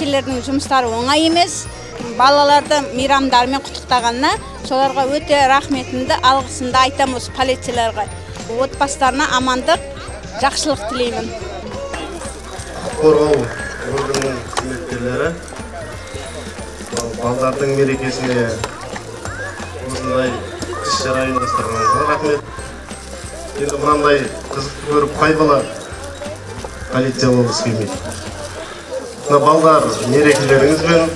Полицейлердің жұмыстары оңай емес. Балаларды мейрамдарымен құттықтағанына соларға өте рахметімді, алғысымды айтамын осы полицейлерге. Отбасыларына амандық, жақсылық тілеймін. Құқық қорғау органының қызметкерлері балдардың мерекесіне осындай іс шара ұйымдастырғаныңызға рахмет. Енді мынандай қызықты көріп, қай бала полиция болғысы келмейді? Мына балдар, мерекелеріңізбен!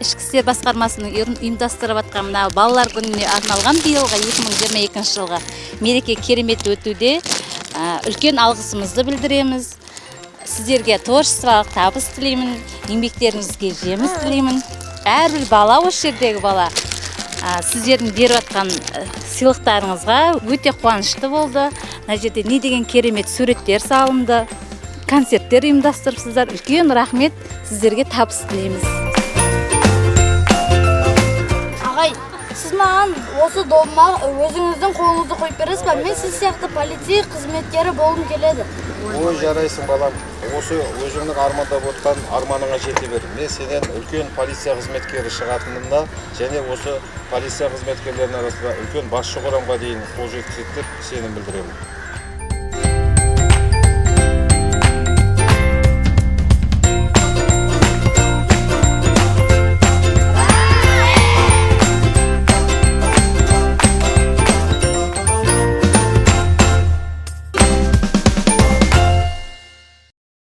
Ішкі істер басқармасының ұйымдастырып жатқан мына балалар күніне арналған биылғы 2022 жылғы мереке керемет өтуде. Үлкен алғысымызды білдіреміз сіздерге. Творчестволық табыс тілеймін, еңбектеріңізге жеміс тілеймін. Әрбір бала, осы жердегі бала сіздердің беріп жатқан сыйлықтарыңызға өте қуанышты болды. Мына жерде не деген керемет суреттер салынды, концерттер ұйымдастырыпсыздар. Үлкен рахмет сіздерге, табыс тілейміз. Ағай, сіз маған осы добыма өзіңіздің қолыңызды қойып бересіз ба? Мен сіз сияқты полицей қызметкері болғым келеді. Ой, жарайсың, балам. Осы өзіңнің армандап отқан арманыңа жете бер. Мен сенен үлкен полиция қызметкері шығатынына және осы полиция қызметкерлерінің арасында үлкен басшы құрамға дейін қол жеткізеді деп сенім білдіремін.